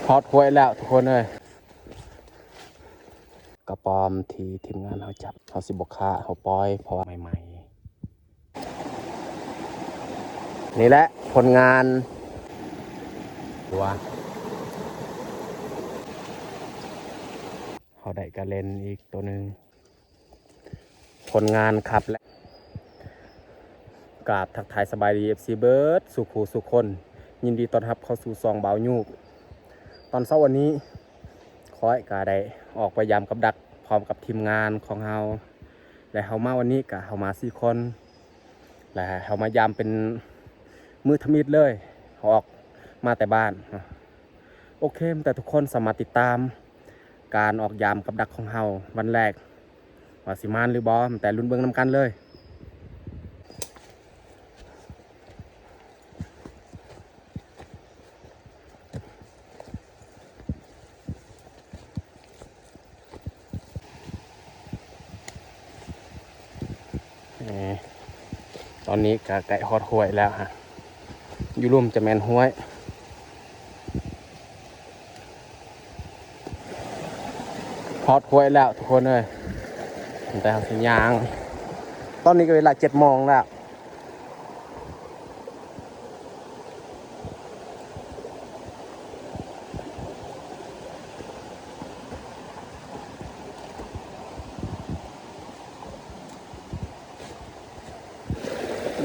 ຮອດຫ້ວຍແລ້ວທຸກຄົນເອີຍ. ກະປອມທີ່ທີມງານເຮົາຈັບ ເຮົາຊິບໍ່ຂ້າ ເຮົາປ່ອຍ ເພາະວ່າໃໝ່ໆ. ນີ້ແຫຼະຜົນງານ ວ່າເຮົາໄດ້ກະເລັນອີກໂຕໜຶ່ງ. ຜົນງານຄັບແລະ ກາບທັກທາຍສະບາຍດີ ເອັຟຊີ ເບິດສູ່ຄູ່ສູ່ຄົນ, ຍິນດີຕ້ອນຮັບເຂົ້າສູ່ຊ່ອງບ່າວຍູກ. ຕອນເຊົ້າວັນນີ້ ຂ້ອຍກະໄດ້ອອກໄປຢາມກັບດັກ ພ້ອມກັບທີມງານຂອງເຮົາ ແລະ ເຮົາມາວັນນີ້ກະເຮົາມາສີ່ຄົນ ແລະ ເຮົາມາຢາມເປັນມື້ທຳອິດເລີຍ ເຮົາອອກມາແຕ່ບ້ານ. ໂອເຄ ແຕ່ທຸກຄົນສາມາດຕິດຕາມການອອກຢາມກັບດັກຂອງເຮົາວັນແລກ ວ່າຊິມ່ວນຫຼືບໍ່ ແຕ່ລຸ້ນເບິ່ງນຳກັນເລີຍ. ເອີ ຕອນນີ້ກະໃກ້ຮອດຫ້ວຍແລ້ວຮະ ຢູ່ລຸ່ມຈະແມ່ນຫ້ວຍ. ຮອດຫ້ວຍແລ້ວທຸກຄົນເອີຍ ແຕ່ເຮົາຊິຍ່າງ ຕອນນີ້ກະເວລາເຈັດໂມງແລ້ວ.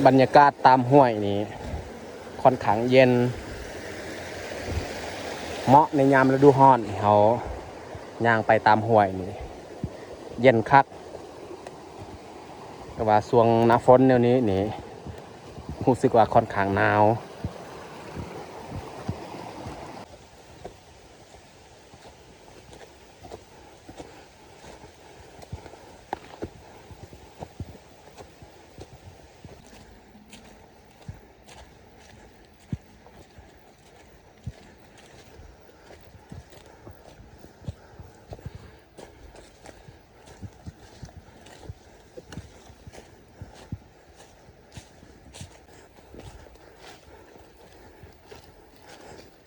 ບັນຍາກາດຕາມຫ້ວຍນີ້ຄ່ອນຂ້າງເຢັນ ເໝາະໃນຍາມລະດູຮ້ອນ ເຮົາຍ່າງໄປຕາມຫ້ວຍນີ້ ເຢັນຄັກ. ແຕ່ວ່າຊ່ວງໜ້າຝົນແນວນີ້ນີ້ ຮູ້ສຶກວ່າຄ່ອນຂ້າງໜາວ.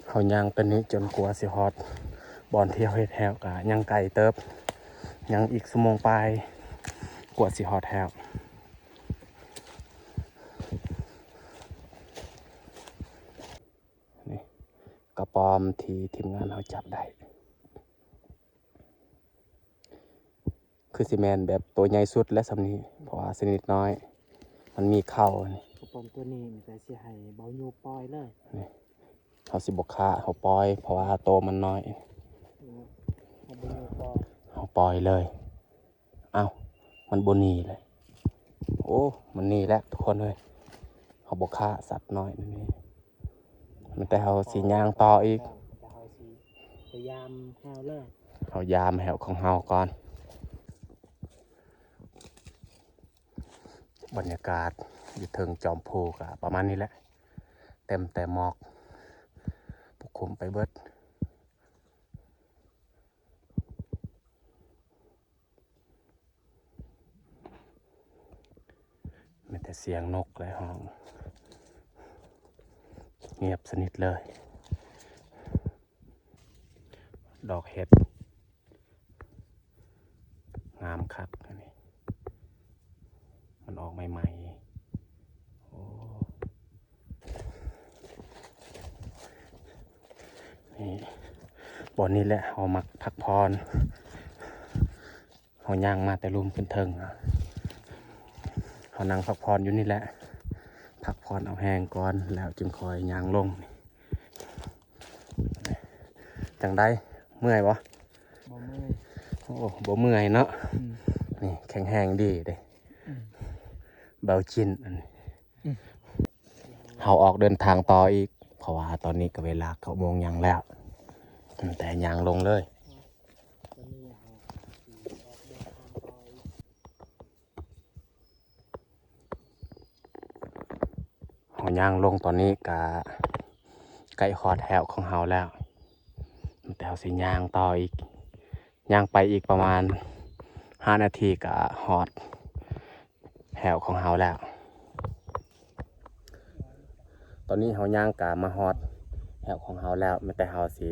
ເຮົາຍ່າງໄປນີ້ຈົນກວ່າຊິຮອດບ່ອນທີ່ເຮົາເຮັດແຮ້ວ ກະຍັງໄກເຕີບ ຍັງອີກຊົ່ວໂມງປາຍກວ່າຊິຮອດແຮ້ວ. ນີ້ ກະປອມທີ່ທີມງານເຮົາຈັບໄດ້ ຄືຊິແມ່ນແບບໂຕໃຫຍ່ສຸດແຫຼະຊ່ຳນີ້ ເພາະວ່າຊະນິດນ້ອຍ ມັນມີເຂົ້າ. ກະປອມໂຕນີ້ມີແຕ່ຊິໃຫ້ບ່າວຍູກປ່ອຍເລີຍ. ນີ້ ເຮົາຊິບໍ່ຂ້າ ເຮົາປ່ອຍ ເພາະວ່າໂຕມັນນ້ອຍ ເຮົາບໍ່ຍູກປ່ອຍ ເຮົາປ່ອຍເລີຍ. ອ້າວ ມັນບໍ່ໜີແຫຼະ. ໂອ້ ມັນໜີແລ້ວທຸກຄົນເອີຍ. ເຮົາບໍ່ຂ້າສັດນ້ອຍນີ້ ມີແຕ່ເຮົາຊິຍ່າງຕໍ່ອີກ. ແຕ່ເຮົາຊິໄປຢາມແຮ້ວເລີຍ ເຮົາຢາມແຮ້ວຂອງເຮົາກ່ອນ. ບັນຍາກາດຢູ່ເທິງຈອມພູກະປະມານນີ້ແຫຼະ ເຕັມແຕ່ໝອກປົກຄຸມໄປເບິດ. ມີແຕ່ສຽງນົກແລະຮ້ອງ ງຽບສະໜິດເລີຍ. ດອກເຫັດງາມຄັກອັນນີ້ ມັນອອກໃໝ່ໆ. ໂອ້ ນີ້ ບ່ອນນີ້ແຫຼະເຮົາມັກພັກຜ່ອນ. ເຮົາຍ່າງມາແຕ່ລຸ່ມຂຶ້ນເທິງ ເຮົານັ່ງພັກຜ່ອນຢູ່ນີ້ແຫຼະ ພັກຜ່ອນເອົາແຮງກ່ອນ ແລ້ວຈຶ່ງຄ່ອຍຍ່າງລົງ. ຈັ່ງໃດ ເມື່ອຍບໍ່? ບໍ່ເມື່ອຍ. ໂອ້ ບໍ່ເມື່ອຍເນາະ. ອືມ ນີ້ແຂງແຮງດີເດ້. ອືມ ເບົາຈິນອັນນີ້. ອືມ ເຮົາອອກເດີນທາງຕໍ່ອີກ ເພາະວ່າຕອນນີ້ກະເວລາເກົ້າໂມງຫຍັງແລ້ວ ແຕ່ຍ່າງລົງເລີຍ. ເຮົາຍ່າງລົງຕອນນີ້ກະໃກ້ຮອດແຮ້ວຂອງເຮົາແລ້ວ ແຕ່ເຮົາຊິຍ່າງຕໍ່ອີກ ຍ່າງໄປອີກປະມານຫ້ານາທີກະຮອດແຮ້ວຂອງເຮົາແລ້ວ. ຕອນນີ້ເຮົາຍ່າງກະມາຮອດແຮ້ວຂອງເຮົາແລ້ວ ແມ່ນແຕ່ເຮົາຊິ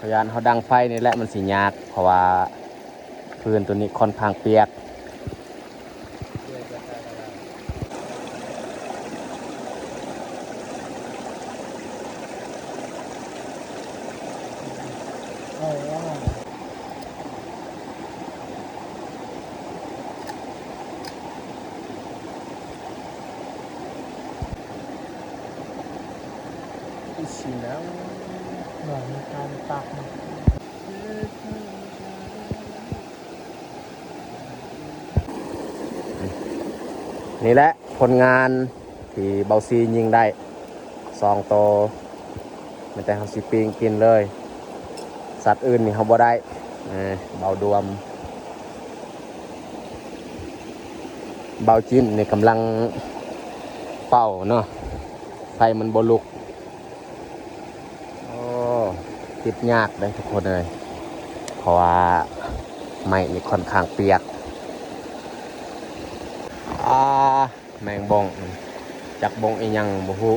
ພະຍານເຮົາດັງໄຟນີ້ແຫຼະ ມັນຊິຍາກ ເພາະວ່າພື້ນໂຕນີ້ຄ່ອນຂ້າງປຽກ. ນີ້ແຫຼະຜົນງານທີ່ເບົາຊີຍິງໄດ້ສອງໂຕ. ແມ່ນແຕ່ເຮົາຊິປີ້ງກິນເລີຍ ສັດອື່ນນີ້ເຮົາບໍ່ໄດ້. ເອີ ເບົາດວມ ເບົາຈິ້ນນີ້ກຳລັງເປົ່າເນາະ ໄຟມັນບໍ່ລຸກ. ໂອ້ ຕິດຍາກເດ້ທຸກຄົນເອີຍ ເພາະວ່າໄມ້ນີ້ຄ່ອນຂ້າງປຽກ. ອາ ແມງບົ້ງ ຈັກບົ້ງອີ່ຫຍັງບໍ່ຮູ້.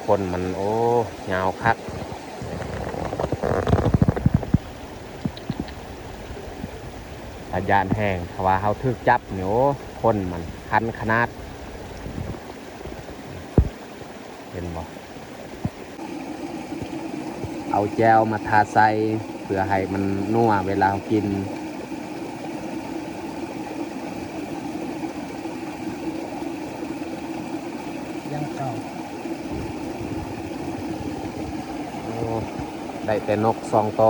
ຂົນມັນ ໂອ້ ຍາວຄັກ. ຕາຢ້ານແຮງ ຖ້າວ່າເຮົາຖືກຈັບນີ້ ໂອ້ ຂົນມັນຄັນຂະໜາດ. ເຫັນບໍ່? ເອົາແຈ່ວມາທາໃສ່ ເພື່ອໃຫ້ມັນນົວເວລາເຮົາກິນ. ຍັງເກົ່າ. ໂອ້ ໄດ້ແຕ່ນົກສອງໂຕ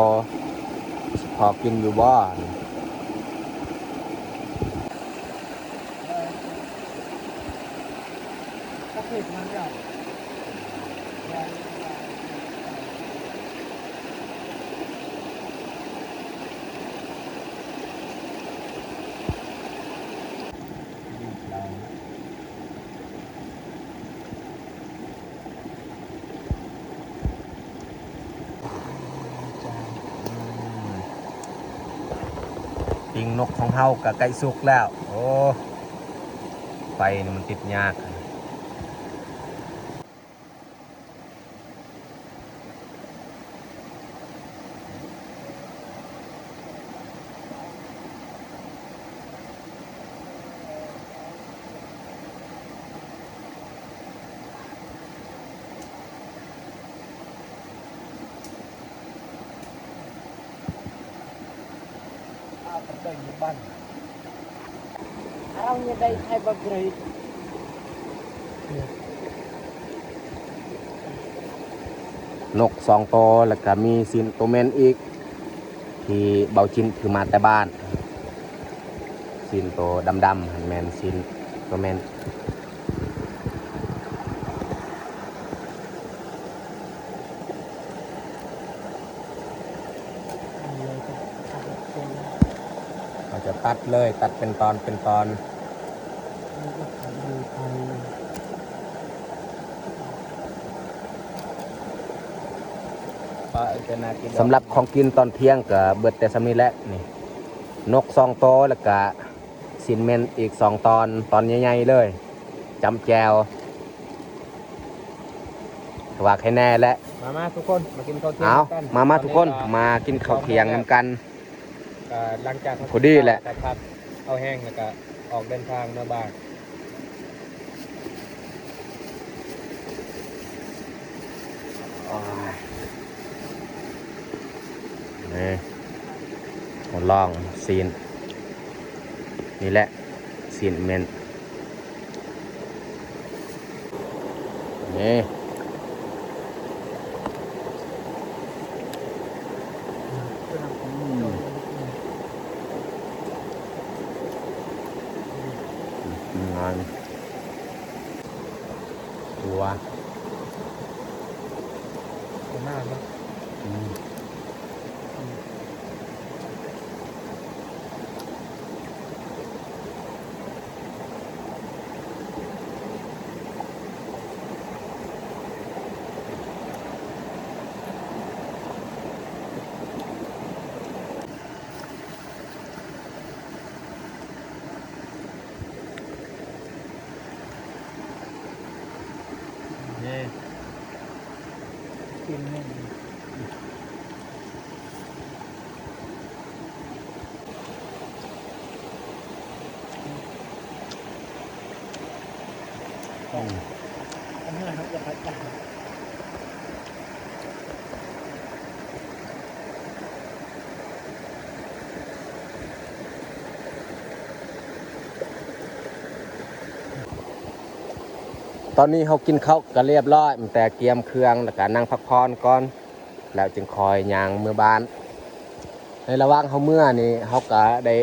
ຊິພໍກິນຢູ່ບໍ່? ປີ້ງນົກຂອງເຮົາກະໃກ້ສຸກແລ້ວ. ໂອ້ ໄຟນີ້ມັນຕິດຍາກ. ນົກສອງໂຕ ແລ້ວກະມີຊີ້ນໂຕເມັນອີກ ທີ່ເບົາຈິ້ນຖືມາແຕ່ບ້ານ. ຊີ້ນໂຕດຳໆ ຫັ້ນແມ່ນຊີ້ນໂຕເມັນ. ເຮົາຈະຕັດເລີຍ ຕັດເປັນຕອນເປັນຕອນ. ສຳລັບຂອງກິນຕອນທ່ຽງກະເບິດແຕ່ສ່ຳນີ້ແຫຼະ. ນີ້ ນົກສອງໂຕ ແລ້ວກະຊີ້ນເມັນອີກສອງຕອນ ຕອນໃຫຍ່ໆເລີຍ ຈ້ຳແຈ່ວ. ຖືວ່າໄຄແນ່ແຫຼະ. ມາໆ ທຸກຄົນ ມາກິນເຂົ້າທ່ຽງນຳກັນ. ເອົາ ມາໆ ທຸກຄົນ ຕອນນີ້ກໍມາກິນເຂົ້າທ່ຽງນຳກັນ. ກໍຫຼັງຈາກ ພໍດີແຫຼະ ເຂົ້າແຮງແລ້ວກໍອອກເດີນທາງເມືອບ້ານ. ໂອ້ຍ ນີ້ ທດລອງຊີ້ນ ນີ້ແຫຼະ ຊີ້ນເມັນ. ນີ້ ງານ ຕົວ ຕົວໜ້າເນາະ. ອືມ. ນີ້ ກິນແມ່ນ ອືມ ອັນນັ້ນເຮົາຈະໄປ ຕອນນີ້ເຮົາກິນເຂົ້າກະລຽບຮ້ອຍ ມີແຕ່ກຽມເຄື່ອງ ແລ້ວກະນັ່ງພັກຜ່ອນກ່ອນ ແລ້ວຈຶ່ງຄ່ອຍຍ່າງເມືອບ້ານ. ໃນລະຫວ່າງເຮົາເມືອນີ້ ເຮົາກະໄດ້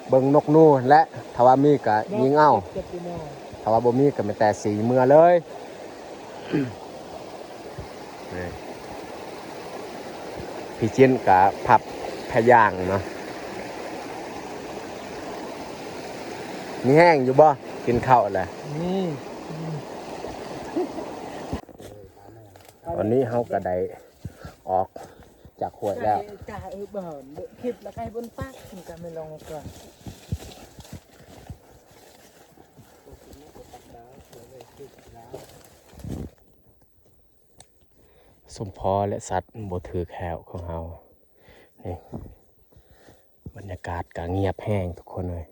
ເບິ່ງນົກໜູ ແລະ ຖ້າວ່າມີກະຍິງເອົາ ຖ້າວ່າບໍ່ມີກະມີແຕ່ສີເມືອເລີຍ. ນີ້ ພີ່ຈິ້ນກະພັບພະຍາງເນາະ ມີແຮງຢູ່ບໍ່? ກິນເຂົ້າແລ້ວ ມີ ຕອນນີ້ເຮົາກະໄດ້ອອກຈາກຫ້ວຍແລ້ວ ຈະເອີເບິ່ງຄລິບແລ້ວກະໃຫ້ເບິ່ງປາກ ມັນກະໄມ່ລອງກ່ອນ. ສົມພໍແຫຼະ ສັດບໍ່ຖືກແຮ້ວຂອງເຮົາ. ນີ້ ບັນຍາກາດກະງຽບແຮງທຸກຄົນເອີຍ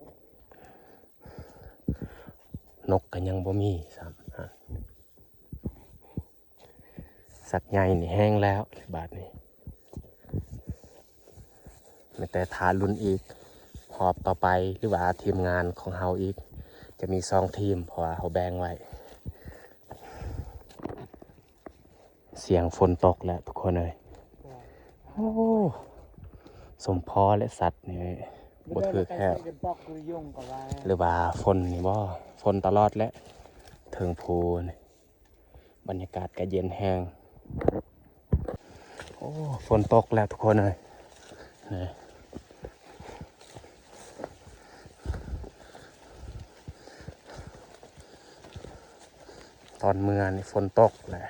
ນົກກະຍັງບໍ່ມີຊ້ຳ. ສັດໃຫຍ່ນີ້ແຫ້ງແລ້ວບາດນີ້ ມີແຕ່ຖ້າລຸ້ນອີກຮອບຕໍ່ໄປ ຫຼືວ່າທີມງານຂອງເຮົາອີກ ຈະມີສອງທີມ ເພາະວ່າເຮົາແບ່ງໄວ້. ສຽງຝົນຕົກແລ້ວທຸກຄົນເອີຍ ໂອ້ ສົມພໍແຫຼະ ສັດນີ້ບໍ່ຖືກແຮ້ວ ຫຼືວ່າຝົນນີ້ບໍ ຝົນຕະຫຼອດແຫຼະ ເທິງພູນີ້. ບັນຍາກາດກະເຢັນແຮງ ໂອ້ ຝົນຕົກແລ້ວທຸກຄົນເອີຍ ນີ້ ຕອນເມືອນີ້ຝົນຕົກແຫຼະ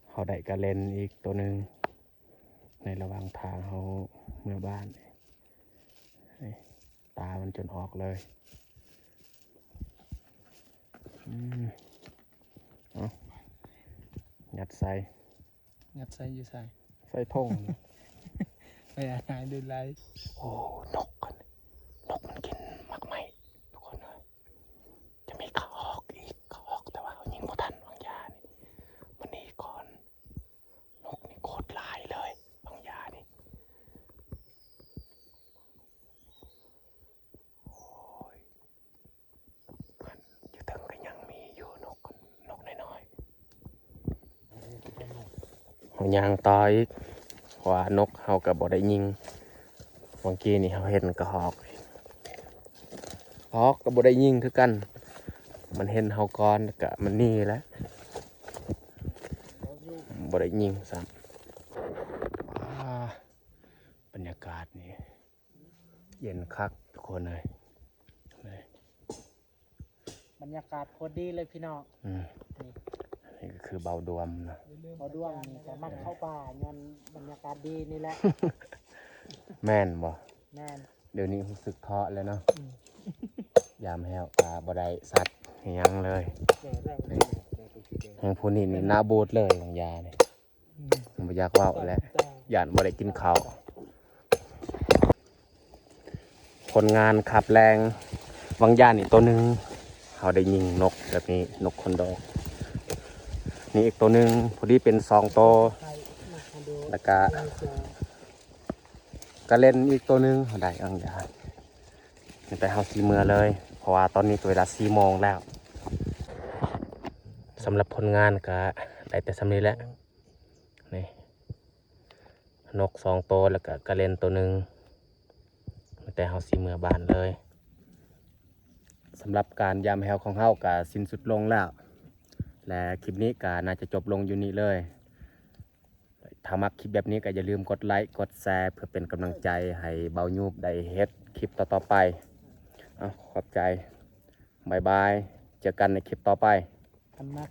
ເຮົາໄດ້ກະເລັນອີກໂຕໜຶ່ງ ໃນລະຫວ່າງທາງເຮົາເມືອບ້ານ ນີ້ ຕາມັນຈົນອອກເລີຍ ອືມ ເອົາ ຍັດໃສ່ ຍັດໃສ່ຢູ່ໃສ? ໃສ່ຖົງ ໄປຫາຫາຍໂດຍໄລ. ໂອ້ ນົກ ນົກມັນກິນໝາກໄມ້ທຸກຄົນເອີຍ ຈະມີກະຮອກອີກ ກະຮອກ ແຕ່ວ່າເຮົາຍິງບໍ່ທັນວາງຢານີ້ ມັນໜີກ່ອນ. ນົກນີ້ໂຄດຫຼາຍເລີຍ ບາງຢານີ້ ໂອ້ຍ ຢູ່ເທິງກະຍັງມີຢູ່ ນົກ ນົກນ້ອຍໆ ເຮົາຍ່າງຕໍ່ອີກ ເພາະວ່ານົກເຮົາກະບໍ່ໄດ້ຍິງ ຫວ່າງກີ້ນີ້ເຮົາເຫັນກະຮອກ ຮອກກະບໍ່ໄດ້ຍິງຄືກັນ ມັນເຫັນເຮົາກ່ອນ ແລ້ວກະມັນໜີແລ້ວ ບໍ່ໄດ້ຍິງຊ້ຳ. ອ່າ ບັນຍາກາດນີ້ເຢັນຄັກທຸກຄົນເອີຍ ນີ້ ບັນຍາກາດໂຄດດີເລີຍພີ່ນ້ອງ ອືມ ນີ້ ອັນນີ້ກະຄືເບົາດວມນະ ເບົາດວມນີ້ກະມັກເຂົ້າປ່າຍ້ອນບັນຍາກາດດີນີ້ແຫຼະ ແມ່ນບໍ່? ແມ່ນ ດຽວນີ້ຮູ້ສຶກເທາະແລ້ວເນາະ ອືມ ຍາມແລ້ວກະບໍ່ໄດ້ສັດຫຍັງເລີຍ ແມ່ນ ຜູ້ນີ້ນີ້ໜ້າບູດເລີຍ ຫວ່າງຢານີ້ ອືມ ບໍ່ຢາກເວົ້າແຫຼະ ຢ້ານບໍ່ໄດ້ກິນເຂົ້າ. ຜົນງານຄາບແລງ ຫວ່າງຢານີ້ໂຕໜຶ່ງ ເຮົາໄດ້ຍິງນົກແບບນີ້ ນົກຄົນດອກ ນີ້ອີກໂຕໜຶ່ງ ພໍດີເປັນສອງໂຕ ແລ້ວກະ ກະເລັນອີກໂຕໜຶ່ງ ເຮົາໄດ້ບາງຢ່າງ ແຕ່ເຮົາຊິເມືອເລີຍ ເພາະວ່າຕອນນີ້ກະເວລາສີ່ໂມງແລ້ວ. ສຳລັບຜົນງານກະໄດ້ແຕ່ສ່ຳນີ້ແຫຼະ ນີ້ ນົກສອງໂຕ ແລ້ວກະກະເລັນໂຕໜຶ່ງ ແຕ່ເຮົາຊິເມືອບ້ານເລີຍ. ສຳລັບການຢາມແຮ້ວຂອງເຮົາກະສິ້ນສຸດລົງແລ້ວ ແລະ ຄລິບນີ້ກະໜ້າຈະຈົບລົງຢູ່ນີ້ເລີຍ. ຖ້າມັກຄລິບແບບນີ້ກະຢ່າລືມກົດໄລກ໌ ກົດແຊ ເພື່ອເປັນກຳລັງໃຈໃຫ້ເບົາຍູບໄດ້ເຮັດຄລິບຕໍ່ໆໄປ. ເອົາ ຂອບໃຈ ບາຍບາຍ ເຈີກັນໃນຄລິບຕໍ່ໄປ. ຄັນມັກ